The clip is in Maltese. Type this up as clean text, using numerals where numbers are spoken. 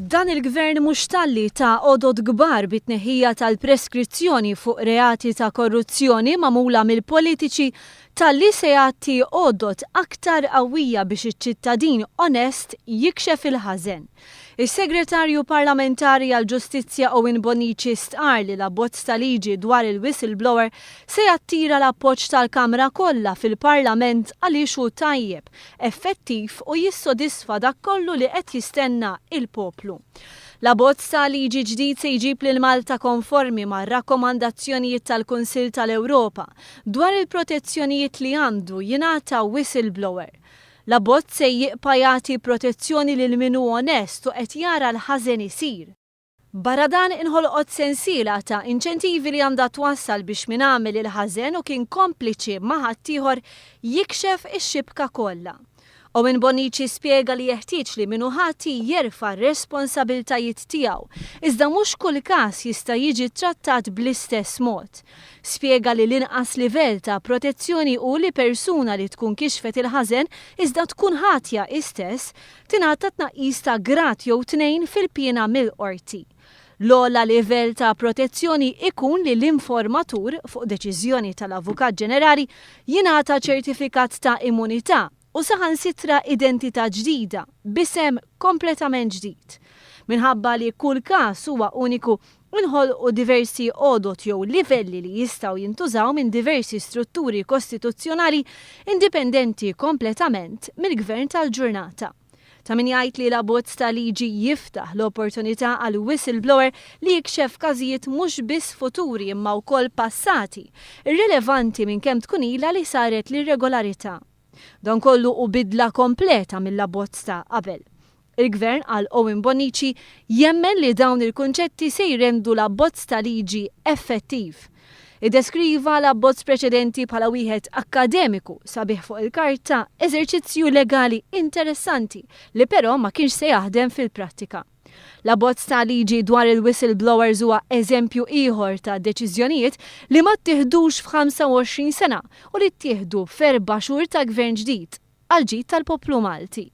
Dan il-Gvern mhux talli ta għodod kbar bit-tneħħija tal-preskrizzjoni fuq reati ta' korruzzjoni magħmula mill-politiċi, talli se jagħti għodod aktar qawwija biex iċ-ċittadin onest jikxef il-ħażen. Is-Segretarju Parlamentari għall-Ġustizzja Owen Bonnici stqarr li l-abbozz ta' liġi dwar il-whistleblower se jattira l-appoġġ tal-Kamra kollha fil-Parlament għaliex hu tajjeb, effettiv u jissodisfa dak kollu li qed jistenna il-poplu. L-abbozz ta' liġi ġdid se jġib lil Malta konformi mar-rakkomandazzjonijiet tal-Kunsill tal-Ewropa dwar il-protezzjonijiet li għandu jingħata whistleblower. L-abbozz se jiqpa' jagħti protezzjoni lil min hu onest u qed jara l-ħażen isir. Barra dan inħolqot sensiela ta' inċentivi li għandha twassal biex min għamel il-ħażen u kien kompliċi ma' ħaddieħor jikxef ix-xibka kollha. Owen Bonnici spjega li jeħtieġ li min hu ħati jerfa' r-responsabiltajiet tiegħu, iżda mhux kull każ jista' jiġi ttrattat bl-istess mod. Spjega li l-inqas livell ta' protezzjoni hu li persuna li tkun kixfet il-ħażen iżda tkun ħatja hi stess, tingħata tnaqqis ta' grad jew tnejn fil-piena mill-Qorti. L-ogħla livell ta' protezzjoni ikun li l-informatur, fuq deċiżjoni tal-Avukat Ġenerali, jingħata ċertifikat ta' immunità u saħansitra identità ġdida b'isem kompletament ġdid. Minħabba li kull każ huwa uniku, inħolqu diversi għodod jew livelli li jistgħu jintużaw minn diversi strutturi kostituzzjonali indipendenti kompletament mill-gvern tal-ġurnata. Ta' min jgħid li l-abbozz ta' liġi jiftaħ l-opportunità għal whistleblower li jikxef każijiet mhux biss futuri imma wkoll passati, irrilevanti minn kemm tkun ilha li saret l-irregolarità. Dan kollu hu bidla kompleta mill-abbozz ta' qabel. Il-Gvern, qal Owen Bonnici, jemmen li dawn il-kunċetti se jrendu l-abbozz ta' liġi effettiv. Iddeskriva l-abbozz preċedenti bħala wieħed akkademiku, sabiħ fuq il-karta, eżerċizzju legali interessanti li però ma kienx se jaħdem fil-prattika. L-abbozz ta' liġi dwar il-whistleblowers huwa eżempju ieħor ta' deċiżjonijiet li ma ttieħdux f'25 sena u li ttieħdu f'erba' xhur ta' gvern ġdid, għall-ġid tal-poplu Malti.